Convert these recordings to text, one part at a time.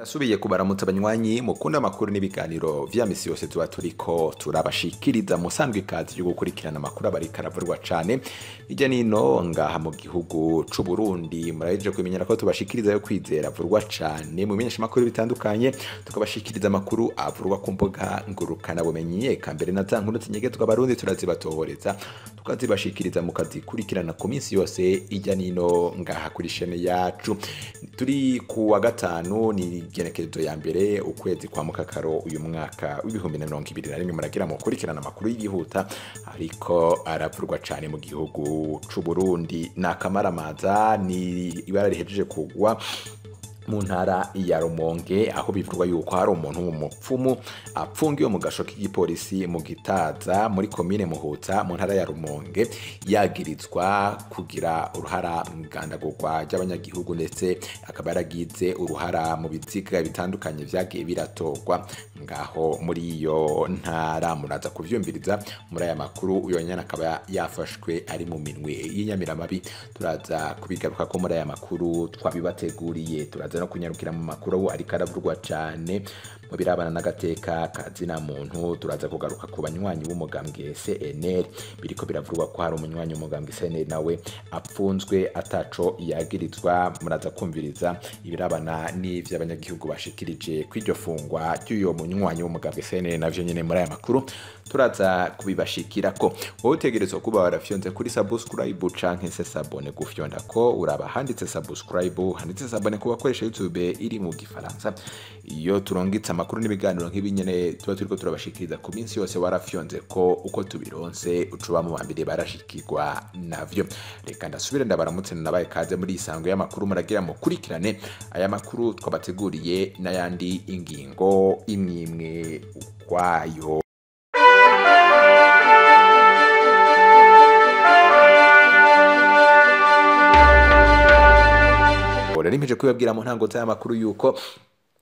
Nasubiye kubaramutsa abanywanyi mukunda amakuru n'ibiganiro vya misi yose tuba turiko turabashikiriza. Musanzwe ikazi yo gukurikirana amakuru aba ariko aravurwa cane hirya nino ngaha mu gihugu c'u Burundi. Murahejeje kubimenyera ko tubashikiriza yo kwizera avurwa cane mu bimenyeshamakuru bitandukanye, tukabashikiriza amakuru avurwa ku mbuga ngurukana bumenyi, eka mbere na za nkuru zinyegezwa abarundi turazibatohoreza tukazibashikiriza mukazikurikirana ku minsi yose hirya nino ngaha kuri shene yacu. Turi ku wa gatanu, ni igenekerezo ya mbere ukwezi kwa mukakaro uyu mwaka w'2021. Muragira mukurikirana amakuru yihuta ariko aravurwa cane mu gihugu c'u Burundi. Ni akamaramaza, ni ibara rihejeje kugwa mu ntara ya Rumonge, aho bivugwa yuko hari umuntu w'umupfumu apfungiwe mu gasho k'igipolisi mu Gitaza muri komine Muhuta mu ntara ya Rumonge, yagirizwa kugira uruhara mu igandagurwa ry'abanyagihugu, ndetse akaba yaragize uruhara mu biziga bitandukanye vyagiye biratorwa ngaho muri iyo ntara. Muraza kuvyumviriza muri aya makuru. Uyo nyene akaba yafashwe ari mu minwe y'inyamiramabi, turaza kubigaruka ko muri aya makuru twabibateguriye. Turaza no kunyarukira mu makuru ariko aravurwa cane mu birabana n'agateka kazina muntu. Turaza kugaruka ku banywanyi b'umugambwe CNL, biriko biravurwa ko hari umunywanyi w'umugambwe CNL nawe apfunzwe ataco yagirizwa. Muraza kumviriza ibirabana n'ivy'abanyagihugu bashikirije kw'iryo fungwa ry'uyo munywanyi w'umugambwe CNL, navyo nyene muri aya makuru turaza kubibashikirako. Wowe utegerezwa kuba warafyonze kuri subscribe canke se sabone. Gufyonda ko uraba handitse subscribe, handitse sabone ku bakoresha YouTube iri mu gifaransa. Iyo turongitse amakuru n'ibiganiro nk'ibi nyene tuba turiko turabashikiriza ku minsi yose, warafyonze ko uko tubironse ucuba mu bambere barashikirwa navyo. Reka ndasubire ndabaramutse, nabaye kaze muri isango y'amakuru. Muragira mukurikirane aya makuru twabateguriye n'ayandi, ingingo imwe ukwayo. Rero impeje kubabwira mu ntango z'aya makuru yuko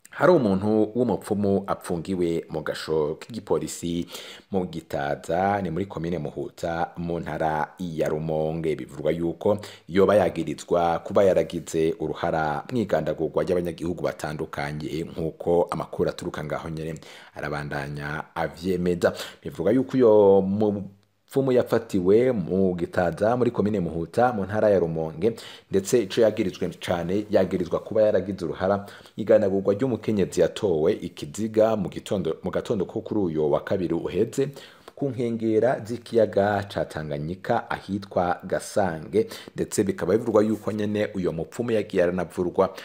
hari umuntu w'umupfumu apfungiwe mu gasho k'igipolisi mu Gitaza, ni muri komine Muhuta mu ntara ya Rumonge. Bivugwa yuko yoba yagirizwa kuba yaragize uruhara mw'igandagurwa ry'abanyagihugu batandukanye, nk'uko amakuru aturuka ngaho nyene arabandanya avyemeza. Bivugwa yuko uyo mupfumu yafatiwe mu Gitaza muri komine Muhuta mu ntara ya Rumonge, ndetse ico yagirizwe cane, yagirizwa kuba yaragize uruhara iganagurwa ry'umukenyezi yatowe ikiziga mu gitondo, mu gatondo ko kuri uyo wa kabiri uheze, ku nkengera z'ikiyaga ca Tanganyika ahitwa Gasange. Ndetse bikaba bivugwa yuko nyene uyo mupfumu yagiye aranavurwa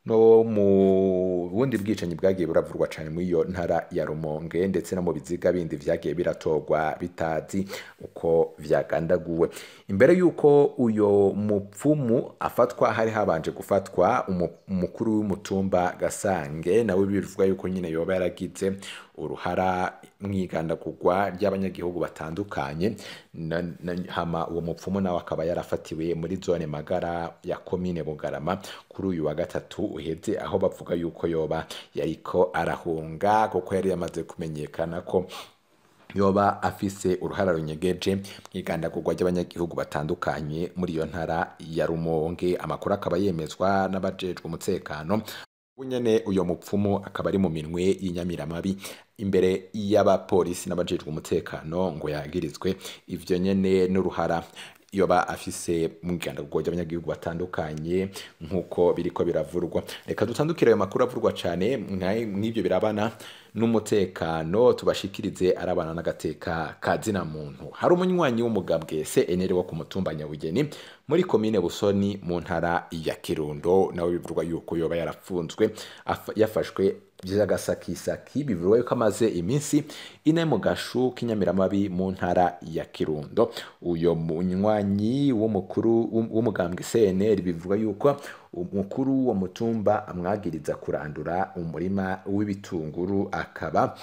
no mu bundi bwicanyi bwagiye buravurwa cane muri iyo ntara ya Rumonge, ndetse no mu biziga bindi vyagiye biratorwa bitazi uko vyagandaguwe. Imbere yuko uyo mupfumu afatwa, hari habanje gufatwa umukuru w'umutumba Gasange, nawe bivugwa yuko nyine yoba yaragize uruhara mw'igandagurwa ry'abanyagihugu batandukanye. Hama uwo mupfumu nawe akaba yarafatiwe muri zone Magara ya komine Bugarama kuri uyu wa gatatu uheze, aho bavuga yuko yoba yariko arahunga kuko yari yamaze kumenyekana ko yoba afise uruhara runyegeje mw'igandagurwa ry'abanyagihugu batandukanye muri iyo ntara ya Rumonge. Amakuru akaba yemezwa n'abajejwe umutekano. Nyene uyo mupfumu akaba ari mu minwe y'inyamiramabi imbere y'abapolisi n'abajejwe umutekano, ngo yagirizwe ivyo nyene n'uruhara yoba afise mu igandagurwa ry'abanyagihugu batandukanye, nk'uko biriko biravurwa. Reka dutandukire ayo makuru avurwa cane mw'ivyo birabana n'umutekano, tubashikirize arabana n'agateka kazina muntu. Hari umunywanyi w'umugambwe CNL wo ku mutumba Nyabugeni muri komine Busoni mu ntara ya Kirundo, nawe bivugwa yuko yoba yarapfunzwe, yafashwe vy'agasakisaki. Bivugwa yuko amaze iminsi 4 mu gashu k'inyamiramabi mu ntara ya Kirundo. Uyo munywanyi w'umukuru w'umugambwe CNL, bivugwa yuko umukuru w'uwo mutumba amwagiriza kurandura umurima w'ibitunguru, akaba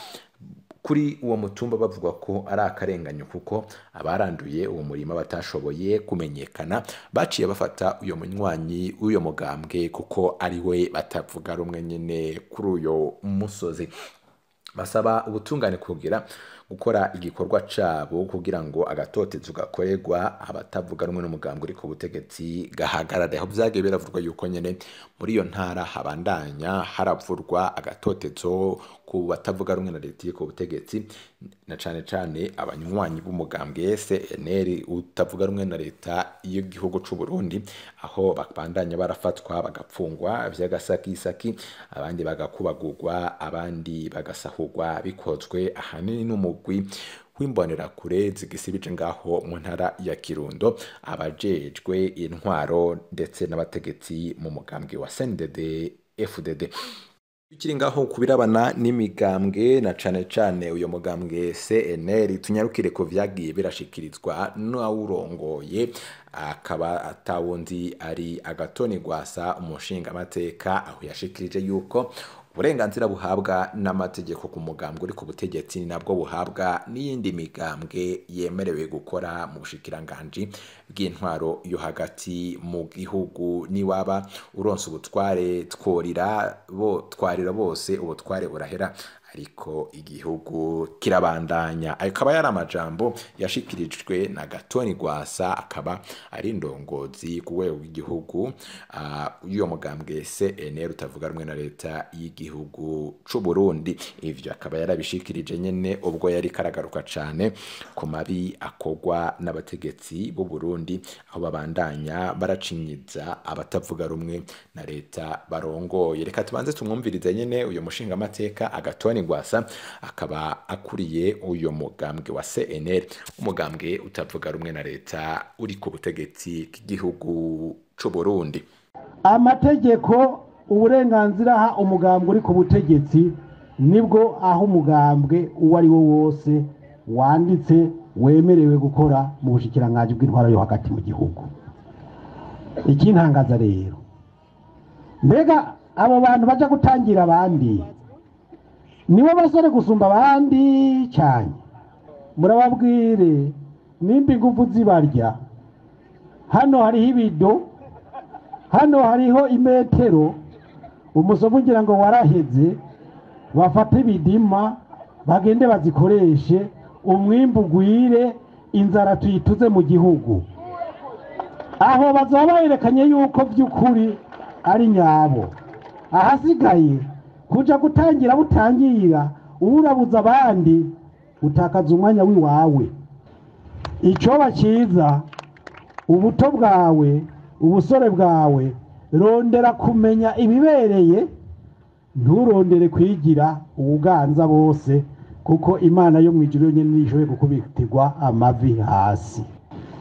kuri uwo mutumba bavuga ko ari akarenganyo kuko abaranduye uwo murima batashoboye kumenyekana. Baciye bafata uyo munywanyi w'uyo mugambwe kuko ari we batavuga rumwe nyene kuri uyo musozi. Basaba ubutungane kugira gukora igikorwa cabo kugira ngo agatotezo gakorerwa abatavuga rumwe n'umugambwe uri ku butegetsi gahagarare. Aho vyagiye biravurwa yuko nyene muri iyo ntara habandanya haravurwa agatotezo ku batavuga rumwe na leta iri ku butegetsi, na cane cane abanywanyi b'umugambwe CNL utavuga rumwe na leta y'igihugu c'u Burundi, aho babandanya barafatwa bagapfungwa vy'agasakisaki, abandi bagakubagurwa, abandi bagasahurwa, bikozwe ahanini n'umugwi w'imbonerakure zigisibije ngaho mu ntara ya Kirundo, abajejwe intwaro ndetse n'abategetsi mu mugambwe wa CNDD FDD. Tukiri ngaho kubirabana n'imigambwe na cane cane uyo mugambwe CNL, tunyarukire ku vyagiye birashikirizwa n'uwurongoye, akaba atawundi ari Agathon Rwasa, umushingamateka, aho yashikirije yuko uburenganzira buhabwa n'amategeko ku mugambwe uri ku butegetsi nabwo buhabwa n'iyindi migambwe yemerewe gukora mu bushikiranganji bw'intwaro yo hagati mu gihugu. Niwaba uronse ubutware twarira bose, ubutware burahera ariko igihugu kirabandanya. Ayo akaba yari amajambo yashikirijwe na Agathon Rwasa, akaba ari indongozi ku rwego rw'igihugu y'uyo mugambwe CNL utavuga rumwe na leta y'igihugu c'u Burundi. Ivyo akaba yarabishikirije nyene ubwo yari karagaruka cane ku mabi akorwa n'abategetsi b'u Burundi, aho babandanya baracinyiza abatavuga rumwe na leta barongoye. Reka tubanze tumwumvirize nyene uyo mushingamateka Agathon Rwasa, akaba akuriye uyo mugambwe wa CNL, umugambwe utavuga rumwe na leta uri ku butegetsi bw'igihugu c'u Burundi. Amategeko uburenganzira aha umugambwe uri ku butegetsi nibwo aho umugambwe uwo ari wo wose wanditse wemerewe gukora mu bushikiranganji bw'intwaro yo hagati mu gihugu. Ikintangaza rero, mbega abo bantu baja gutangira abandi nibo basore gusumba abandi cyane? Murababwire nimba ingufu zibarya, hano hariho ibido, hano hariho imetero, umusomo ugira ngo waraheze, bafate ibidima bagende bazikoreshe, umwimbu ugwire, inzara tuyituze mu gihugu. Aho bazaba berekanye yuko by'ukuri ari nyabo. Ahasigaye kuja gutangira butangira urabuza abandi, utakaza umwanya wiwawe. Icoba cyiza, ubuto bwawe, ubusore bwawe, rondera kumenya ibibereye, nturondere kwigira ubuganza bose, kuko Imana yo mwijuru yonyene nishoboye gukubitirwa amavi hasi.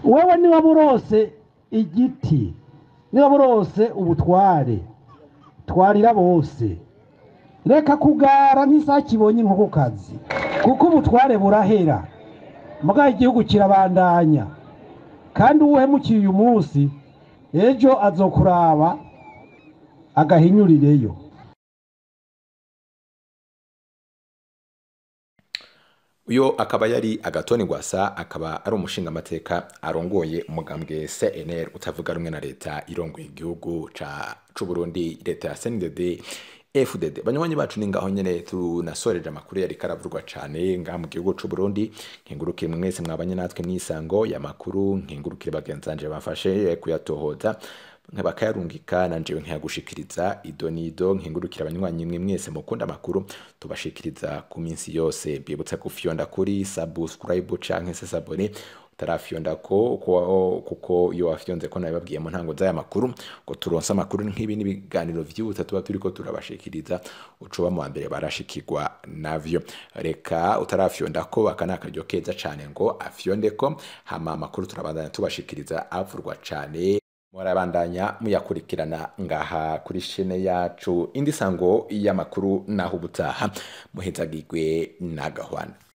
Wewe niba burose igiti, niba burose ubutware, twarira bose. Reka kugara nk'isaki ibonye inkokokazi, kuko ubutware burahera, muga igihugu kirabandanya. Kandi uwuhemukiye uyu munsi, ejo azokuraba agahinyurireyo. Uyo akaba yari Agathon Rwasa, akaba ari umushingamateka arongoye umugambwe CNL utavuga rumwe na leta irongoye igihugu c'u Burundi, leta ya CNDD FDD. Banywanyi bacu, ni ngaho nyene tunasoreje amakuru yari karavurwa cane ngaha mu gihugu c'u Burundi. Nkengurukire mwese mwabanye natwe mwisango ya makuru, nkengurukire bagenzanje bafashe kuyatohoza bakayarungika nanje nkayagushikiriza idonido. Nkengurukira abanywanyi mwe mwese mukunda amakuru tubashikiriza ku minsi yose. Mbibutsa gufyonda kuri subscribe canke se s'abonner utarafyonda ko, kuko iyo wafyonze ko nabibabwiye mu ntango z'aya makuru ngo turonse amakuru nk'ibi n'ibiganiro vyihuta tuba turiko turabashikiriza, ucoba mu mbere barashikirwa navyo. Reka utarafyonda ko aka ni akaryo keza cane ngo afyonde ko, hama amakuru turabandanya tubashikiriza avurwa cane, murabandanya muyakurikirana ngaha kuri shene yacu. Indi sango y'amakuru naho ubutaha, muhezagirwe n'agahwana.